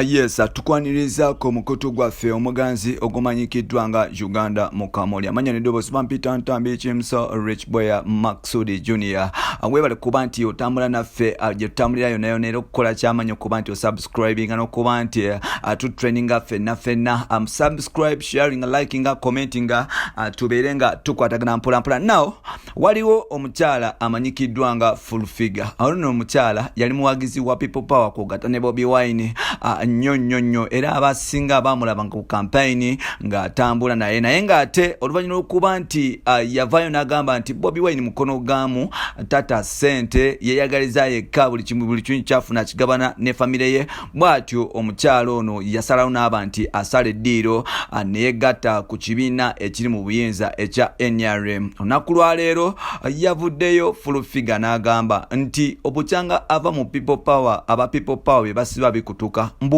Yes, tukwanirizaako omukutu gwaffe omuganzi ogumanyikiddwa nga Uganda Mukamoli. Amanya n'eddoboozi bampita Ntambi Kimso Rich Boya Maksudi Junior. Weebale kuba nti otambula naffe gye tutambulira yonna yonna, era okukola kyamanyi okuba nti osubscribinga n'okuba nti tutraininga ffenna ffenna. Subscribe, sharing, liking, commenting, tubeere nga tukwatagana mpolampola. Now waliwo omukyala amanyikiddwa nga Full Figure. Awo nno omukyala yali muwagizi wa People Power kwogata ne Bobi Wine nnyo nnyo nnyo, era abasinga bamulabanga ku campaign ng'atambula naye, naye ng'ate oluvannyuma lw'okuba nti yavaayo n'agamba nti Bobi Wine mukono gaamu, tata ssente, yeeyagaliza yekka, buli kimu, buli kimu kyafuna akigabana ne famire ye. Bw'atyo omukyala ono yasalawo n'aba nti asala eddiiro neyegatta ku kibiina ekiri mu buyinza ekya NRM. Olunaku lwaleero yavuddeyo Full Figure n'agamba nti obukyanga ava mu People Power, aba People Power bye basiba bikutuka, mbu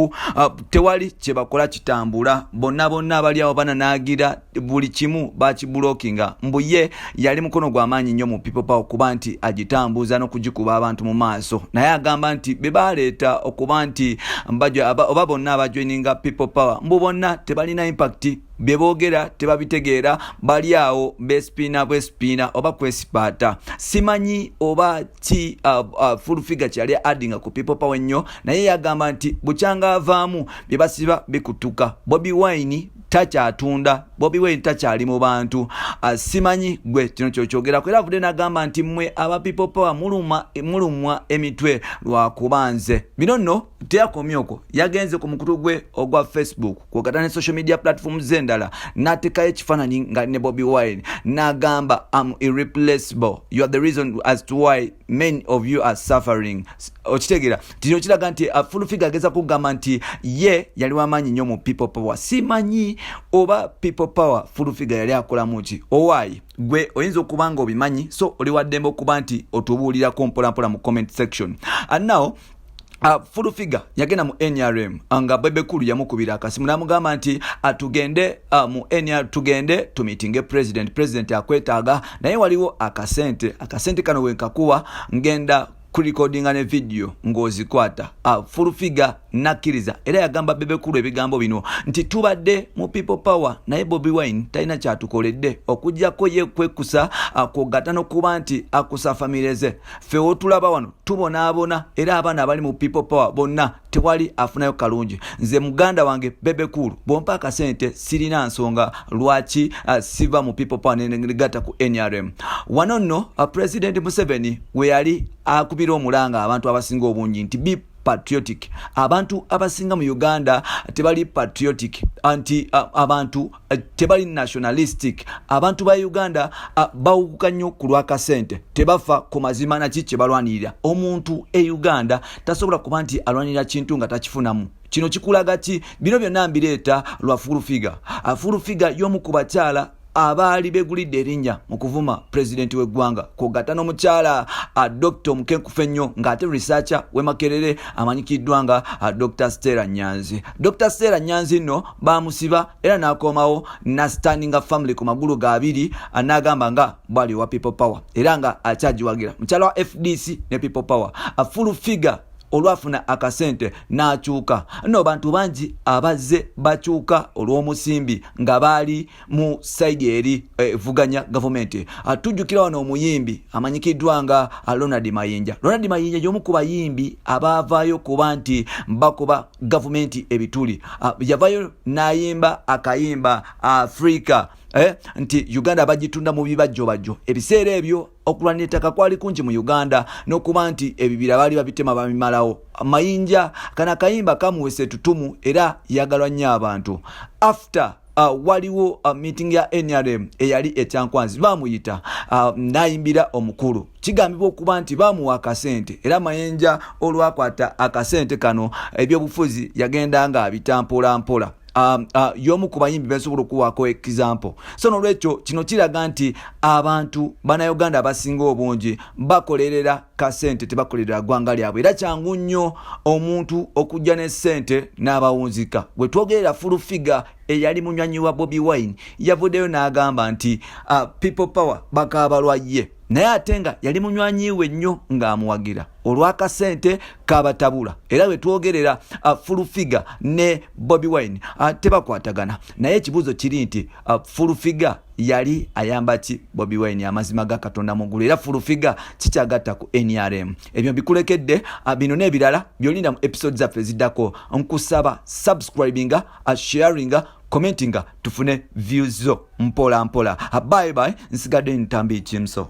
tewali kye bakola kitambula, bonna bonna abali awo bananaagira, buli kimu bakibulokinga. Mbu ye yali mukono gwa maanyi nnyo mu People Power okuba nti agitambuza n'okugikuba abantu mu maaso, naye agamba nti be baleeta okuba nti oba bonna abajoininga People Power, mbu bonna tebalina impact, bye boogera tebabitegeera, bali awo besipiina bwesipiina oba kwesipaata. Simanyi oba ki Full Figure kyeyali addinga ku People Power ennyo, naye yagamba nti bukyanga avaamu bye basiba bikutuka, Bobi Wine takyatunda, Bobi Wine takyali mu bantu. Simanyi gwe kino kyokyogerako. Era avudde n'agamba nti mmwe aba People Power mulumwa emitwe lwakuba nze bino nno. Teyakomye okwo, yagenze ku mukutu gwe ogwa Facebook kwogata ne social media platforms z'endala n'ateekayo ekifaananyi nga ne Bobi Wine, n'agamba, "Am irreplaceable, you are the reason as to why many of you are suffering." Okitegeera kino kiraga nti Full Figure ageza kugamba nti ye yali wamaanyi nnyo mu People Power. Simanyi oba People Power Full Figure yali akolamu ki. Owaayi gwe oyinza okuba nga obimanyi, so oli waddembe okuba nti otubuulirako mpolampola mu comment section. And now Full Figure yagenda mu NRM nga Bebe Cool yamukubira akasimu n'amugamba nti tugende mu NR, tugende tumitinge president, president akwetaaga, naye waliwo akasente, akasente kano wenkakuwa ngenda kurecordinga ne video ng'ozikwata. Full Figure nakkiriza, era yagamba Bebe Cool ebigambo bino nti tubadde mu People Power, naye Bobi Wine talina kyatukoledde okugjako ye kwekusa kwogata n'okuba nti akusa famire ze. Ffe wotulaba wano tubonaabona, era abaana abali mu People Power bonna tewali afunayo kalungi. Nze muganda wange Bebe Cool, bwompa akasente sirina nsonga lwaki siva mu People Power negatta ku NRM. Wano nno President Museveni we yali akubira omulanga abantu abasinga obungi nti be patriotic. Abantu abasinga mu Uganda tebali patriotic, nti abantu tebali nationalistic. Abantu ba Uganda bawukuka nnyo ku lwakasente, tebafa ku mazima naki kye balwanirira. Omuntu e Uganda tasobola kuba nti alwanirira kintu nga takifunamu. Kino kikulaga ki? Bino byonna mbireeta lwa Full Figure. Full Figure y'omu ku bakyala abaali begulidde erinnya mu kuvuma pulezidenti w'eggwanga, kwogatta n'omukyala Dr omukenkufu ennyo ng'ate researcher w'e Makerere amanyikiddwa nga Dr Stella Nyanzi. Dr Stella Nyanzi nno bamusiba era n'akomawo nastandinga firmly ku magulu gaabiri, n'agamba nga bwali wa People Power era nga akyagiwagira, mukyala wa FDC ne People Power. Full Figure olwafuna akasente n'akyuka. No bantu bangi abazze bakyuka olw'omusimbi nga baali mu side eri evuganya gavumenti. Tujjukira wano omuyimbi amanyikiddwa nga Ronald Mayinja. Ronald Mayinja y'omu ku bayimbi abaavaayo kuba nti bakuba gavumenti ebituli. Yavaayo n'ayimba akayimba Afrika, nti Uganda bagitunda mu bibajjobajjo. Ebiseera ebyo okulwanira ettaka kwali kungi mu Uganda n'okuba nti ebibira baali babitema babimalawo. Mayinja kano akayimba kamuwesa etutumu era yagalwa nnyo abantu. After waliwo meeting ya NRM eyali ekyankwanzi, bamuyita nayimbira omukulu. Kigambibwa okuba nti bamuwa akasente, era Mayinja olwakwata akasente kano ebyobufuzi yagenda nga abita mpola mpola. Y'omu ku bayimbi bensobola okuwaako example. So nolwekyo kino kiraga nti abantu Bannayuganda abasinga obungi bakolerera kasente, tebakolerera ggwanga lyabwe, era kyangu nnyo omuntu okujja ne ssente n'abawunzika. Bwe twogerera Full Figure eyali munywanyi wa Bobi Wine yavuddeyo n'agamba nti People Power bakaabalwa ye. Naye ate nga yali munywanyi we nnyo ng'amuwagira olw'akasente kabatabula. Era we twogerera Full Figure ne Bobi Wine tebakwatagana. Naye ekibuuzo kiri nti Full Figure yali ayamba ki Bobi Wine? Amazima ga Katonda mu ggulu, era Full Figure kikyagatta ku NRM? Ebyo mbikulekedde, bino n'ebirala byolinda mu episode zaffe eziddako. Nkusaba subscribinga, sharinga, commentinga, tufune views zo mpola mpola. Bye bye, nsigadde Ntambi Kimso.